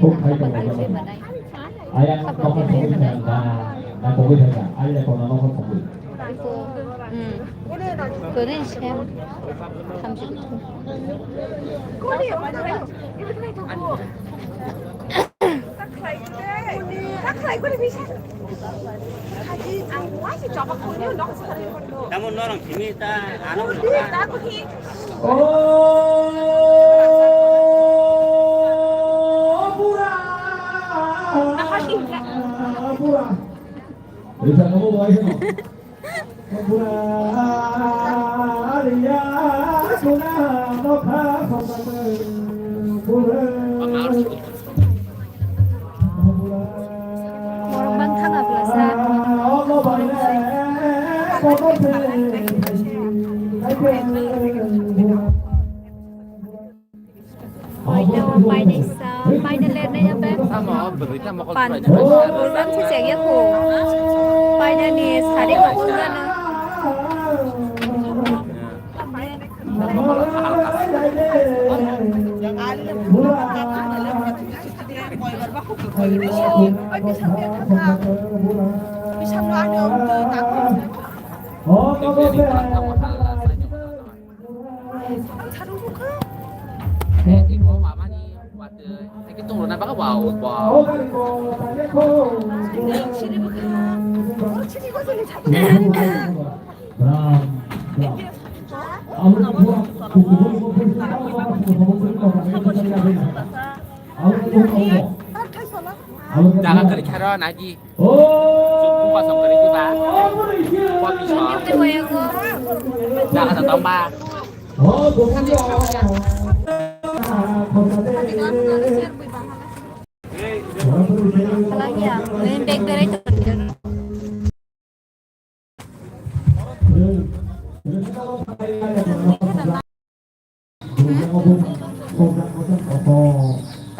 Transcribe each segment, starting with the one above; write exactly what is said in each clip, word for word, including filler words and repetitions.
Huk khai tong tong. Ayang nokha songwi thang da, na kogwi thang da, ayang nokha songwi. Korean sem. Thamchi. Tamo norong simi ta ano. O pura. Pura. Bisa kamu bawa ini. Pura. Pura. Borok bang thang ablasa. Paida, paida sa, paida ler na yape. Pan, pan, pan, pan, si cheng ya ko. Paida ni sari ko kun gana. Jaga kwrwi kha rw nai di. Buka song kwrwi di ba. Poti song. Jaga da tong ba. Halangya, main bag berai tongo.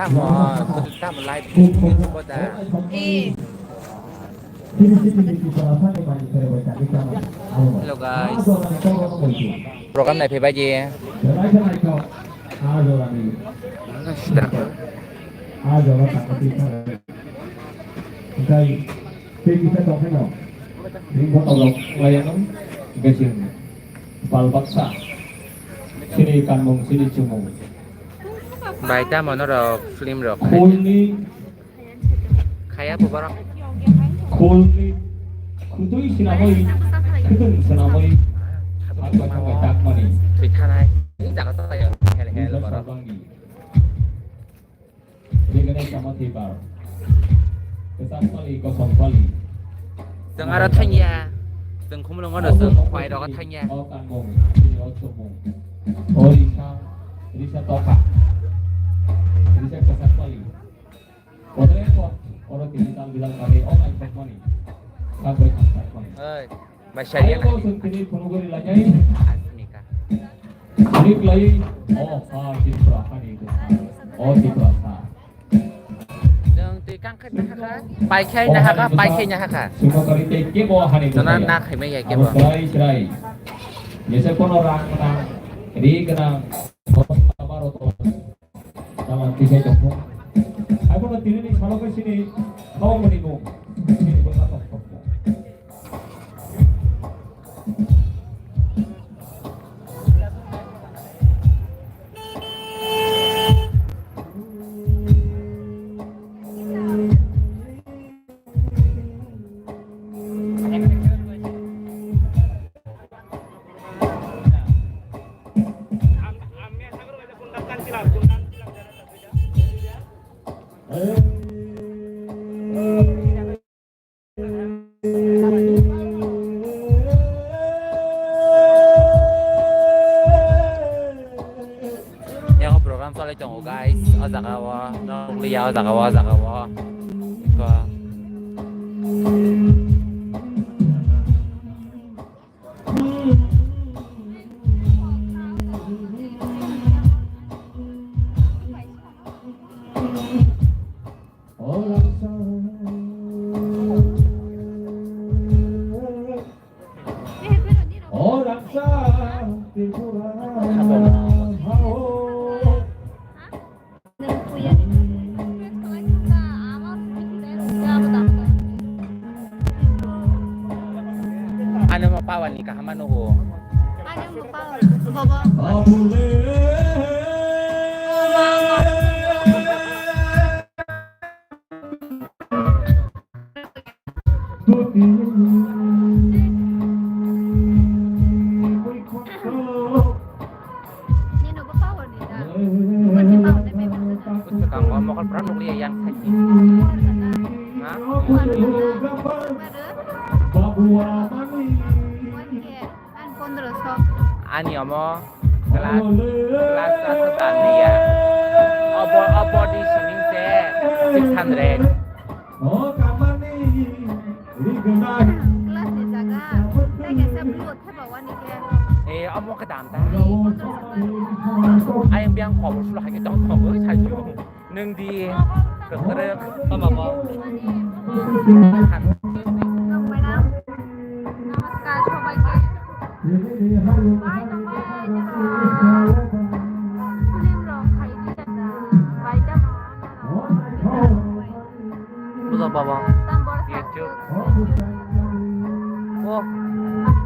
Tamo, tamo live stream ko da. Eh. Hello guys. Program nai phai bai di. Sida. Tei kisa tongkhaino ring botol rok khlaianw, hwnkhe chwng pal baksa chini kanmung chini chumung. Bai tamo norok film rok khai. Khulni khaya bo borok. Khulni khutui swnamwi, khwtwng swnamwi, hakbai thangbai dakmani. Thwi thanai. Ni jaga to ya, hel hel borok. Chwng aro thangya. Chwng khumulwngo no chwng khwai rogo thangya. O tangmung, chini o chumung. O risa, risa toka. Risa kwchak pali. Ore pot, oro tini tal bilal kami, o ang kokmani. Kagoi ang kokmani. Oi, masya dia. Ayo, sentini phunugori lajai. Asmika. Rik lai, o, ha, Tripura, hani, o, Tripura, ha. Jang twi kangkhe nahaka, paikhe nahaka, paikhe nahaka. Sumokari tei kebo hani. Jana nakhai maya kebo. Abo srai srai. Jese kono rang nang, ri nang, abaro to. Dalam kisah jokong. Hai bono tini ni salo ke sini, kau menimu. Sini bono tok tok. Yang program solai tongo guys, o jaga o, nokliya o jaga o, o jaga o. Iko. Ano mo pawan ni kahama nugo. Ano mo pawan. Bobo. Bwswkango mokol pura nukliya yang saiki. Ha? Ani omo class, class aswk dan liya. Obo, obo di sining se six hundred. Class ni jaga. Tei kaisa blue thepawani khe. Eh, omo khe dam ta. Ayang biang kobor sulo hai khe tong tong oi sai sulo. Nwng di kwkrwk tama bo. Puja baba. YouTube. Oh,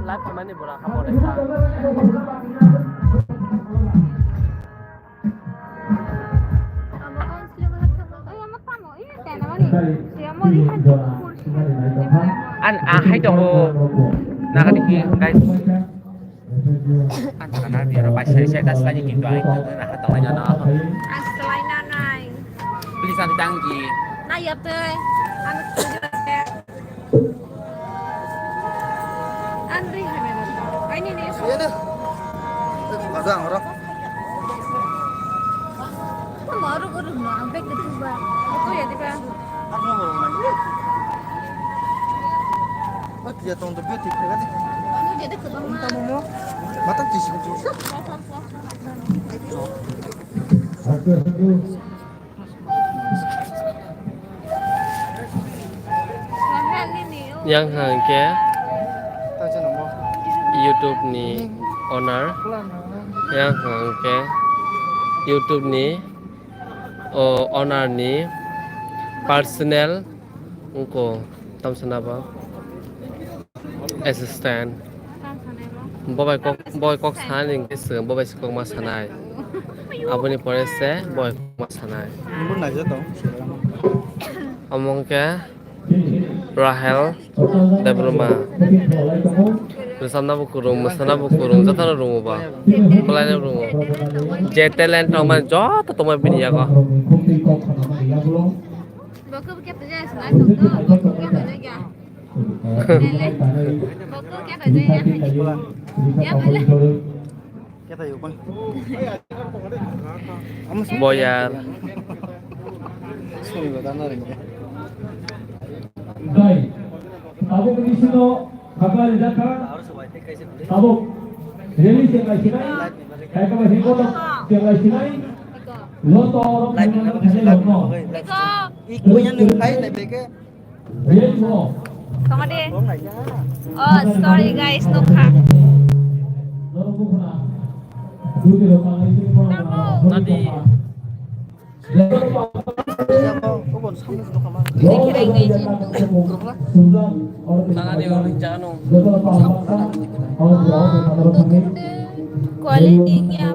live khaimani bora kha bore kha. An ahai tongo naga dikhi guys. An sana dia ro pai sai sai das lagi kintu ai tu na ha tongo jana. An selai na nai. Please an tanggi. Na ya te. An Andri hai mena. Ai ni ni. Iya deh. Ada orang. Kamu orang orang no, ang bek itu ba. Itu ya tiba. Aku mau ngomong. Oh, dia tong tu beauty kan? Kamu jadi ke rumah. Kamu mau? Mata di sini tu. Satu, satu. Yang hwnkhe YouTube ni owner, yang hwnkhe YouTube ni o owner ni personal wngkho tamsana bo. Assistant. Bobai kok, bobai kok sanai ni hwnkhe se, bobai se kok ma sanai. Aboni pore se bobai kok ma sanai. Omo hwnkhe Rahel Debbarma. Rwchapna bo kwrwng, mwsana bo kwrwng, jotono rwngo ba. Kwlaina rwngo. Je talent tongmani joto tongmani bini yago. Bo khe bo khe twi jaya se nai tong do, bo khe bo khe hwnwi kha. Boyar. Dai. Tabuk ni sino khakla rijak kha. Tabuk rally chenglai sinai. Kaika ba hingo chenglai sinai. Lo to oro phai mano thani lo no. Iko. Iko yang nung phai na beke. Tongode. Oh, sorry guys, nokha. Tadi. Thanani orang jano. Quality niya.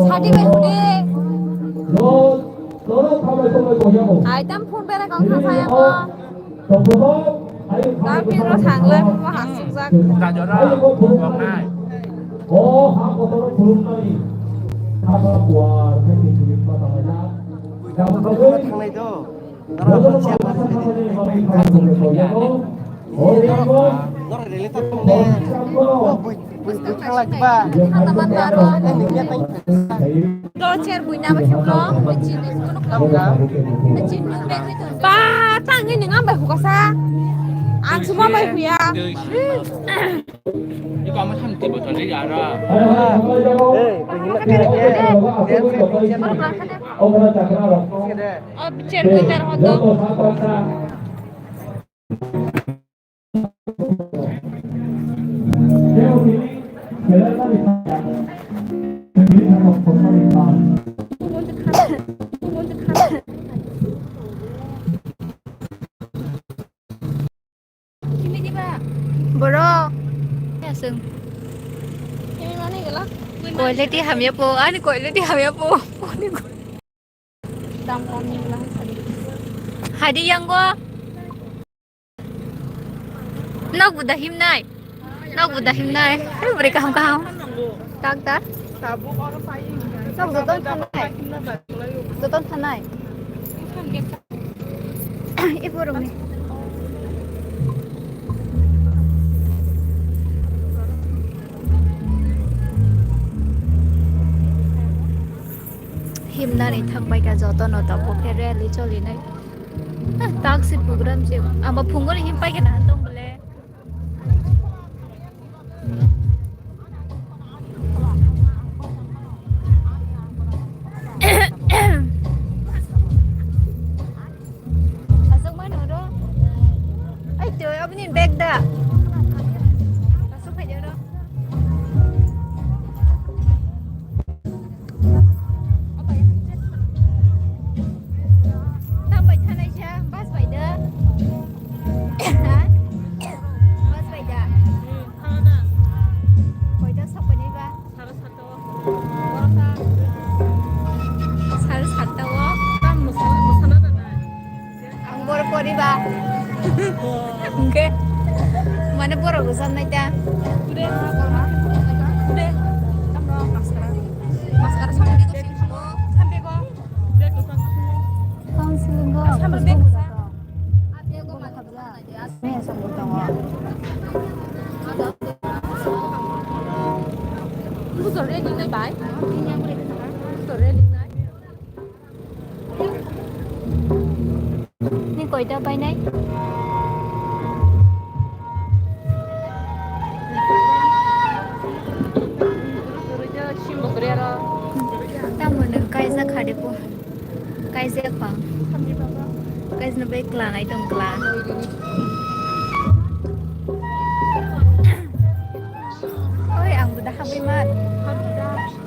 Sadi bai hude. Ai tam phone bera kang thang saya ko. Tam piro thang lai mo hasuk jak. Rajora, Bongnai. Thangnai do. Norok rele ta tong de. Bui, bui, bui thang lai ba. Thang na man ta ro. Ni ya tai. Do chair bui na ba suk lo. Chin ni suk lo. Chin ni bag ni. Ba, tang ni ngam bai huka sa. Ang suma bai huya. Iko ama tham ti botol ni ara. Eh, bui ni ma ti ya. Oh, chair bui tar hodo. Boro. Aswng. Quality hamya po, ani quality hamya po. Hadi yang go. Nok buda himnai. Nok buda himnai. Beri kaham kaham. Tak tak. Nok joton thanai. Joton thanai. Ibu rumi. Himnani thangbai ka jotono tabuk khe rally cholinai. Ah, taksi program se. Abo phungoni him pai khe nahan tong bole. Aswk mano ro. Ai to, aboni bag da. Aswk phai ro. Tam bai thanai sa, bus bai da. Ha? Bus bai da. Koita sokoni ba? Sare satta o. Sare satta o. Tam mosa, mosa na da na. Ang borok poriba. Hingke mane borok rwchapnai ta. Today, today, tamo maskara. Maskara sampai ko sing ko, sampai ko. Today ko sampai ko. Sampai ko. Bujo ready nai bai. Bujo ready nai. Ni koita painai? Tamo nwng kaisa khade po. Kaisa khwng. Kaisa no bai kla nai tong kla. Oi, ang buda habwi man.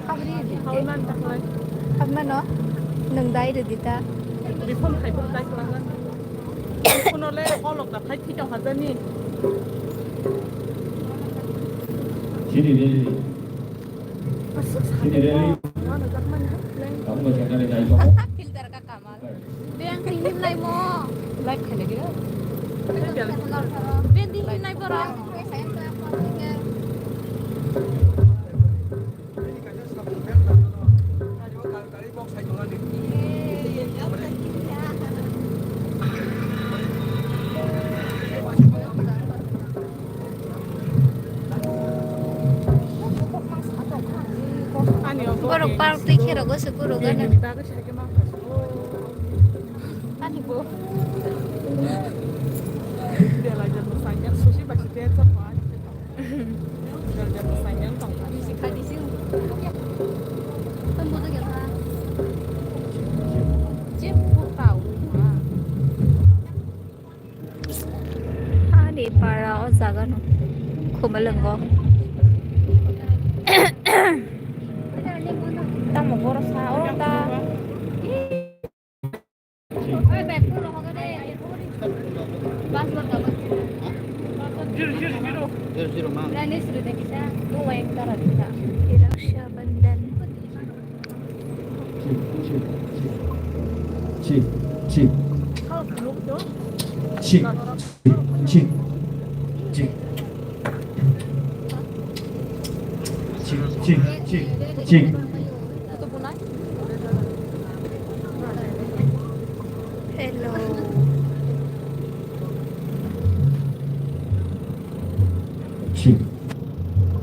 Habri di. Habwi man ta khlai. Habmano? Nwng dai rwdi ta. Reform khai bo dai khlai. Kuno le olok da khai thika hajani. Chini ni. Chini ni. Kamu macam mana? Filter ka kamal. Dia yang kini lai mo. Live khai lagi. Bendi hinai borok. Borok park tei khe rogo se guro gana. Ani bo. Bela jat bwsai jat susi bai si bera jat pai. Bela jat bwsai jat tong pai. Bisi kha di si. Tamo do gela. Jeppo tao ma. Ani para o jaga no. Khumulwngo. Tamo boro sa o ta. Raksha Bandhan. Chik, chik, chik. Chik, chik, chik. Chik, chik, chik, chik. Hello. Chik.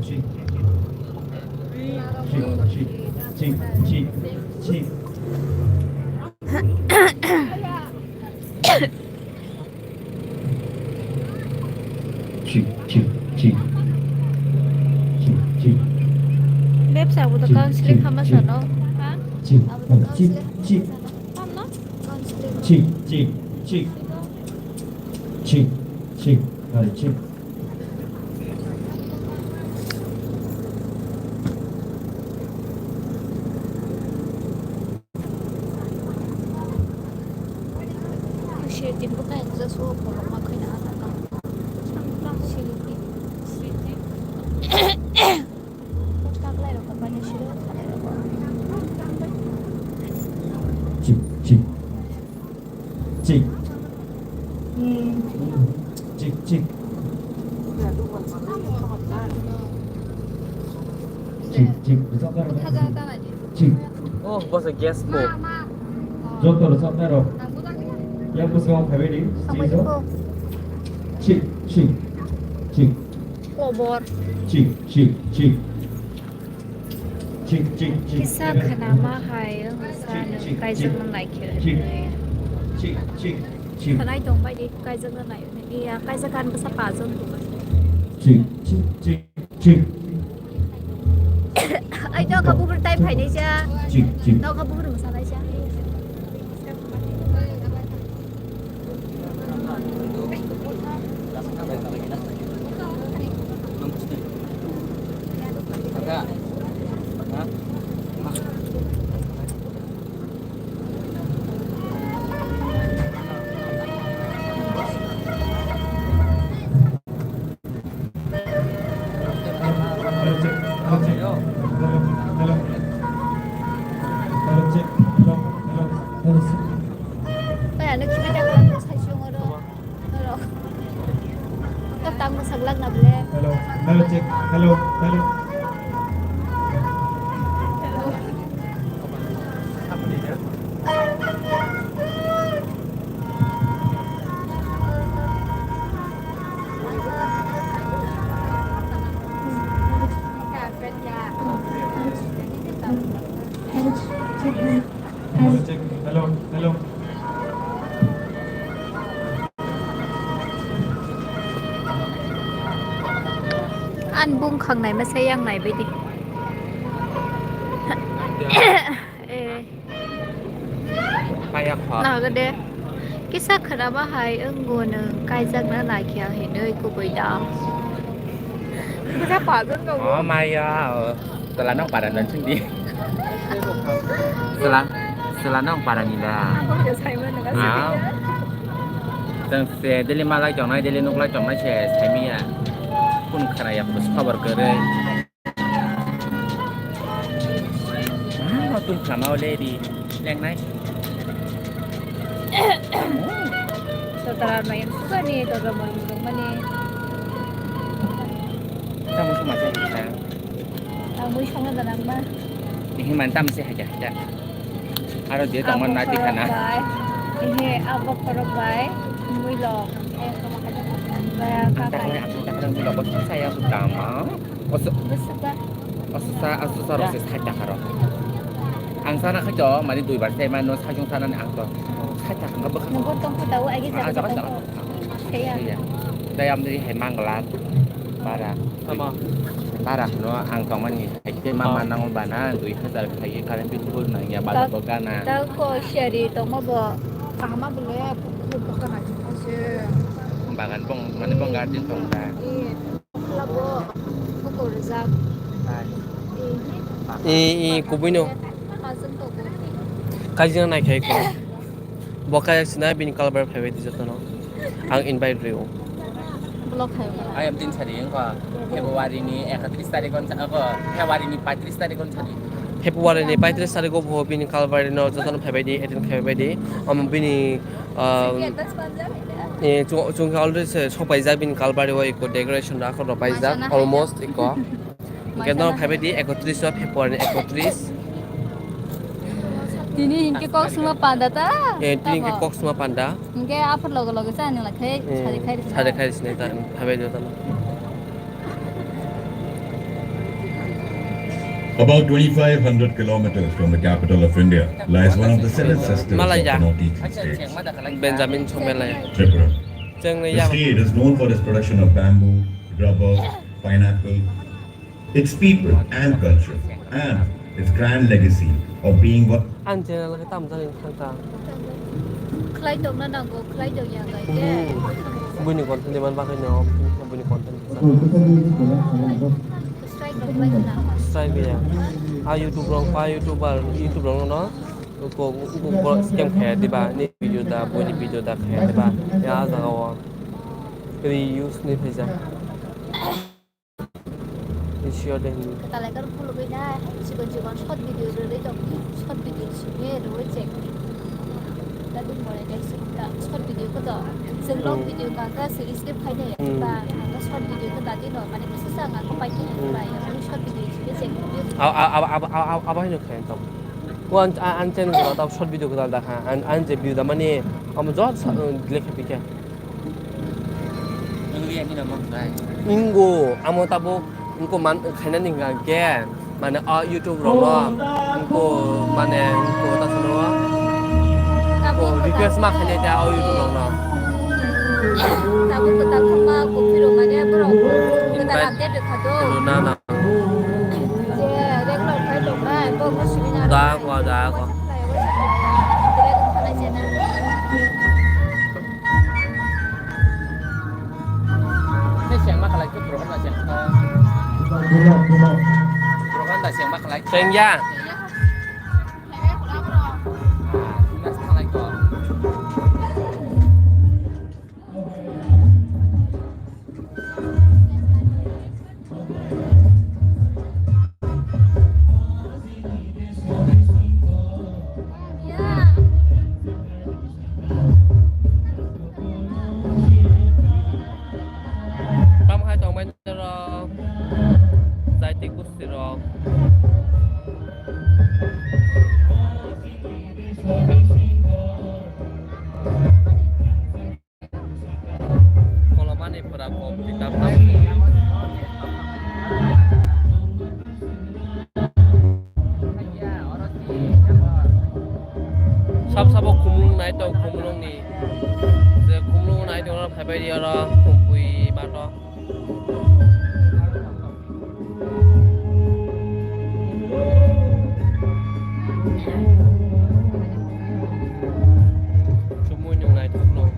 Chik. Chik, chik, chik, chik. Chik, chik, chik. Chik, chik. Bebsa abo to counseling kama sano. Chik, chik, chik. Chik, chik, chik. Chik, chik, chik. Chik, chik. Chik. Chik, chik. Chik, chik. Chik. Oh, boso gas po. Joto rwchapnairok yang bwskango phaibaidi stage o. Chik, chik, chik. Kobor. Chik, chik, chik. Chik, chik, chik. Kisa khwnama hai wngsa kaijak no naikhe. Chik, chik, chik. Khwnai tongbaidi kaijak no nai. Iya, kaijak kan bwsa pajon tongbai. Chik, chik, chik. Chik. Ai, nokha buphuru tai phainai sa. Chik, chik. Nokha buphuru mwsanai sa. Kaya ano kibita kaya sa siyong oro. Oro. Kap tang mo saglak na ble. Hello, hello, check. Hello, hello. Hello, hello. An bung khang nai masa yang nai bidi. Eh. Kaya kho. Nagade. Kisa khwnaba hai wngbo nwng kaijakna naikhe hinwi kubui da. Kisa pajon tongo. Oh maya, oh. Chwla nang para dan sindi. Chwla, chwla nang para ni da. Ang kok saimano. Ah. Tang se daily malai tongnai, daily nuklai tongnai se saimiya. Kun khara ya pus khobor kwrwi. Ah, tun kama ole di. Lengnai. Sir, Tara mai sukani to ga mai mani. Tamo suma se hita. Tamo suma da nang ma. Ihi man tam se hita hita. Aro je tamo na di kana. Ihi abo khorok bai. Mui lo. Ang ta kore ang ta kore mui lo bo saya sutama. Oso. Oso sa oso sa rok se sai ta karo. Ang sana khaito mani dui bar sai mano sajung sana ni ang to. Sai ta karo bwkha. Nunggu tongkha tau agi jaga tongkha. Kaya. Iya. Dai amri hai mangla. Bara. Sama. Bara no ang tongmani hai te mama nang bana dui hajar khai current bill nang ya bala bogana. Tau ko shari tongma bo. Kahama bole. Bagan bong mani bong garden tong ta. E, e, kubui no. Kajina nai khai ko. Bo kaya sina bini kalbar phaibai di jotono. Ang invite rio. Block khai ko. Ayam tin sari engko February ni ekatris tarik on sa ko February ni paitris tarik on sari. February ni paitris tarik o bo bini kalbar no jotono phaibai di, attend khaibai di. Om bini Ah, eh, chung, chung already se sopaijak bini kalbari o eko decoration rok rok paijak almost eko. Hingke no phaibai di ekotris o February ni ekotris. Tini hingke kok suma panda ta? Eh, tini hingke kok suma panda. Hingke aphar logo logo cha nang lakhai sari khai sari khai sini ta phaibai do ta. About twenty-five hundred kilometers from the capital of India lies one of the seven sisters of the Northeast states, Benjamin Chongmelai. Tripura. The state is known for its production of bamboo, rubber, pineapple, its people and culture, and its grand legacy of being one Ang channel khe tamo jani thang ta. Khlai tongna nango, khlai tong ya gai de. Buini content ni man bagwi no, buini content. Strike rok khlai tongna. Strike ya. A YouTube rok, a YouTuber, YouTube rok no, ko, ko, ko scam khaya diba, ni video da, buini video da khaya diba, ya jaga o reuse ni phaisa. Sure de hindi. Talai kar phulugwi na, chikon chikon short video rwgwi tong, short video simi rwgwi chek. Tadi monetize ta, short video ko to, se long video ka ka se skip khai de, ba, ka short video ko tadi no, mane kisa sa ka ko pai ki ba, ya mane short video simi chek. Aba, aba, aba, aba, aba hino khayan tam. Ko an, an, an channel ko ta short video ko ta da kha, an, an je video da mane, am jot sa, delete khai pika. Ingo, amo tabuk, ingo man, khaina ni hingka khe, mane, o YouTube rok no, ingo, mane, ingo, ta sano, ingo, request ma khaina khe, o YouTube rok no. Tabuk kwtal thangma, kophi rok mane, borok, kwtal update rwkha do. Na, na. Da, kwa, da, kwa. Sengya. Tam hai tongmani rok, jaiti gusti rok. Kolomani pura kok kitab tam. Sab sabo khumlung nai tong khumlung ni. Je khumlung nai tong oro phaibai di oro kumpui bato. Chumui nung naithok no.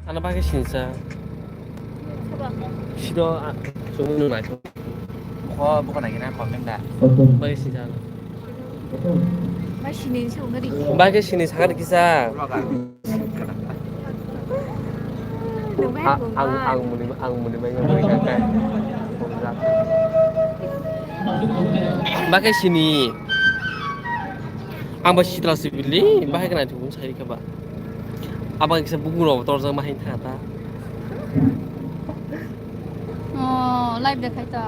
Ano bagwi sinsa. Sido, a, chumui nung naithok. Kho, buka nai gina comment da. Bagwi sinsa. Bagwi sini sakha kisa. A, ang, ang muni, ang muni mai ngai. Bagwi sini. Ang ba sitra sibili, bagwi kana thubun sai kha ba. Abang kisa buku rok torjak ma hai tha ta. Oh, live dekhai to.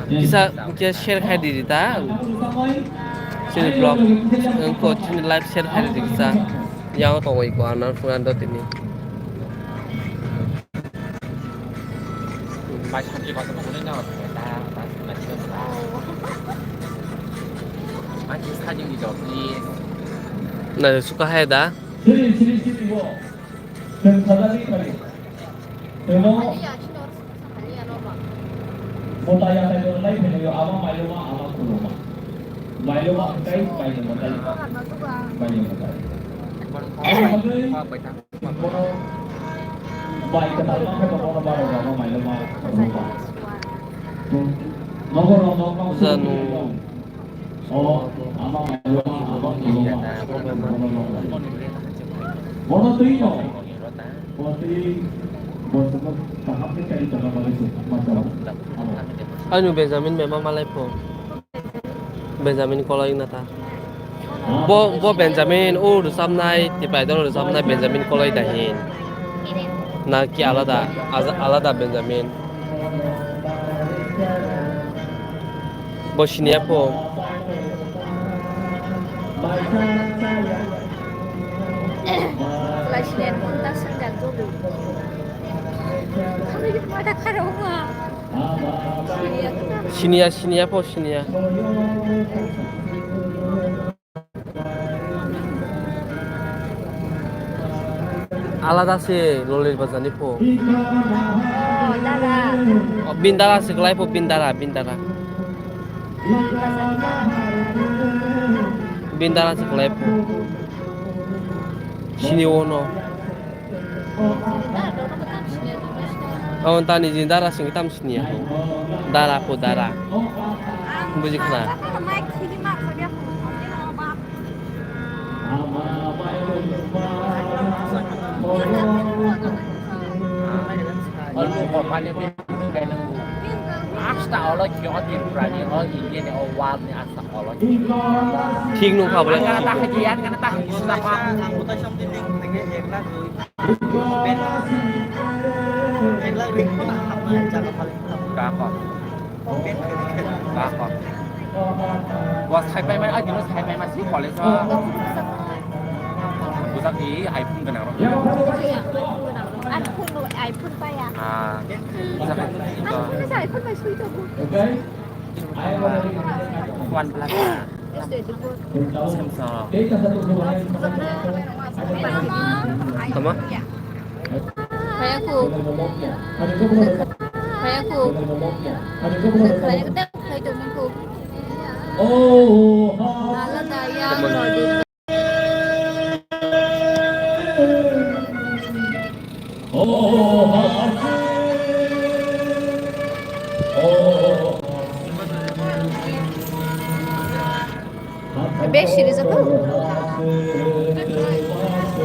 Kisa, kisa share khai di ta. Chini vlog, engko chini live share khai di kisa. Yang tongwi ko anan furan do tini. Mai sabji kotor kotor no, ta, ta, ta, ta. Mai sabji di do, please. Na, suka hai da? Sini, sini, sini, bo. Teng sadari kali. Temo. Mota ya tai lai pheno yo, ama mailoma, ama khuloma. Mailoma kai, mailoma kai. Mailoma kai. Bai kwtal ma khe bono baro bono mailoma rwma. Nogo rok nok nok Janu. O ama mailoma ama mailoma. Bono twi no. Bono twi bono kaham khe kai tongma bagwi se ma chao. Anu Benjamin mema malai pho. Benjamin Koloi wngna ta. Bo, bo Benjamin, o rwchapnai, Tipaidalo rwchapnai Benjamin Koloi da hin? Na ki alada, aza-, alada Benjamin? Bo siniya pho. Lai siniya pho ta sanjak jogo. Kami mata kharo ma. Siniya, siniya pho, siniya. Alada se Lolir Bazar ni pho. Oh, dada. Oh, Bindara se kwlai pho, Bindara, Bindara. Bindara se kwlai pho. Sini ono. Abo tani jin dara sing tam sini ya. Dara po dara. Buji khna. Asta olo kyo Tripura ni o India ni o world ni asta olo. Thik nung kha bole. Ang kata haji yan kana ta haji sila pa. Kako. Kako. Bo sai pai mai, a dino sai pai ma si college o. Bujak di iPhone gwnang rok. Ang phone, iPhone pa ya. Ah. Bujak di to. Ang phone sa iPhone pa sui to. OnePlus. Samsung. Tama? Kaya ko. Kaya ko. Kaya ko. Kaya ko. Alada ya. Besi rijak kho.